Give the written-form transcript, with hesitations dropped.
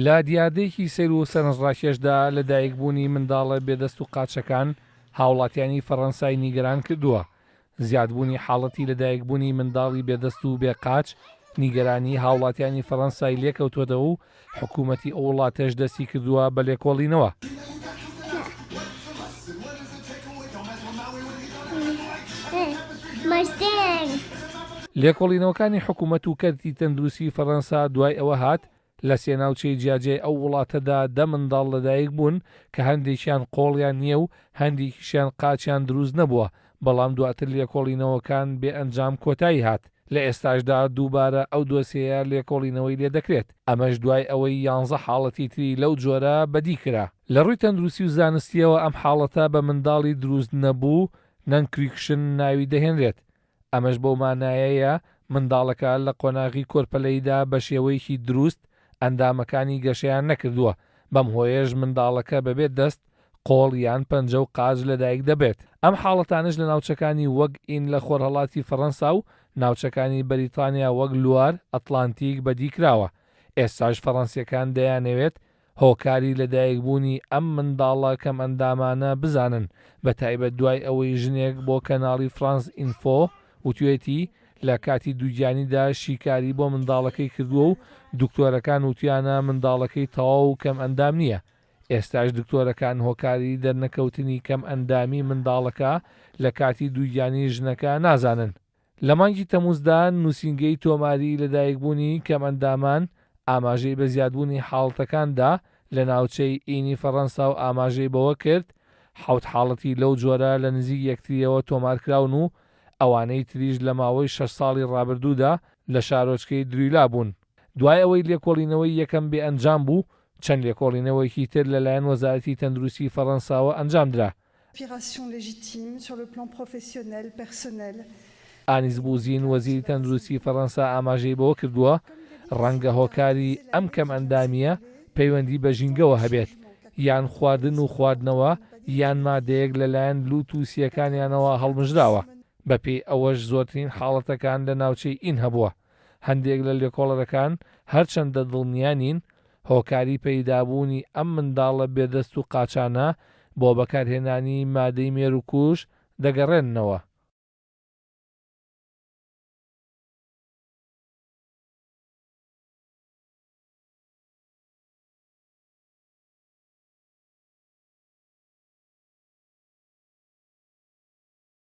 لە دیاردەیەکی سەیر و سەرنجڕاکێشدا لەدایکبوونی منداڵە بێدەست و قاچەکان هاوڵاتیانی فەڕەنسای نیگەران کردووە. زیادبوونی حاڵەتی لەدایکبوونی منداڵی بێدەست و بێ قاچ نیگەرانی هاوڵاتیانی فەڕەنسای لێکەوتووەتەوە و حکوومەتی ئەو وڵاتەش دەستی کردووە بە لێکۆڵینەوە. لێکۆڵینەوەکانی حکوومەت و کەرتی تەندروستی فەڕەنسا دوای ئەوە هات، لە سێ ناوچەی جیاجیای ئەو وڵاتەدا دە منداڵ لەدایک بوون کە هەندێکیان قۆڵیان نییە و هەندێکیشیان قاچیان دروست نەبووە، بەڵام دواتر لێکۆڵینەوەکان بێ ئەنجام کۆتایی هات. لە ئێستاشدا دووبارە ئەو دۆسیەیە لێکۆڵینەوەی لێدەکرێت، ئەمەش دوای ئەوەی یانزە حاڵەتی تری لەو جۆرە بەدی کرا. لە ڕووی تەندروستی و زانستییەوە ئەم حاڵەتە بە منداڵی دروست نەبوو Nuncriction ناوی دەهێنرێت، ئەمەش بەو مانایەیە منداڵەکە لە قۆناغی کۆرپەلەییدا بەشێوەیەکی دروست ئەندامەکانی گەشەیان نەکردووە، بەم هۆیەش منداڵەکە بەبێ دەست، قۆڵ یان پەنجە و قاچ لەدایک دەبێت. ئەم حاڵەتانەش لە ناوچەکانی وەک ئین لە خۆرهەڵاتی فەڕەنسا و ناوچەکانی بەریتانیا وەک لوار ئەتلانتیک بەدیکراوە. ئێستاش فەڕەنسییەکان دەیانەوێت هۆکاری لەدایکبوونی ئەم منداڵە کەمئەندامانە بزانن، بەتایبەت دوای ئەوەی ژنێک بۆ کەناڵی فرانس ئینفۆ وتوێتی لە کاتی دووگیانیدا شیکاری بۆ منداڵەکەی کردووە و دکتۆرەکان وتویانە منداڵەکەی تەواو کەمئەندام نییە، ئێستاش دکتۆرەکان هۆکاری دەرنەکەوتنی کەمئەندامی منداڵەکە لە کاتی دووگیانی ژنەکە نازانن. لە مانگی تەمووزدا نووسینگەی تۆماری لەدایکبوونی کەمئەندامان ئاماژەی بە زیادبوونی حاڵەتەکان دا لە ناوچەی ئینی فەڕەنسا و ئاماژەی بەوە کرد حەوت حاڵەتی لەو جۆرە لە نزیک یەکترییەوە تۆمارکراون و ئەوانەی تریش لە ماوەی شەش ساڵی ڕابردوودا لە شارۆچکەی درویلا بوون. دوای ئەوەی لێکۆڵینەوەی یەکەم بێ ئەنجام بوو، چەند لێکۆڵینەوەیەکی تر لەلایەن وەزارەتی تەندروستی فەڕەنساوە ئەنجامدرا. ئانیس بوزین، وەزیری تەندروستی فەرەنسا ئاماژەی بەوە کردووە، ڕەنگە هۆکاری ئەم کەمئەندامییە پەیوەندی بە ژینگەوە هەبێت، یان خواردن و خواردنەوە یان مادەیەک لەلایەن لوت و سییەکانیانەوە هەڵمژراوە، بەپێی ئەوەش زۆرترین حاڵەتەکان لە ناوچەی ئین هەبووە. هەندێک لە لێکۆڵەرەکان هەرچەندە دڵنیا نین هۆکاری پەیدابوونی ئەم منداڵە بێ دەست و قاچانە بۆ بەکارهێنانی مادەی مێرووکوژ دەگەڕێننەوە.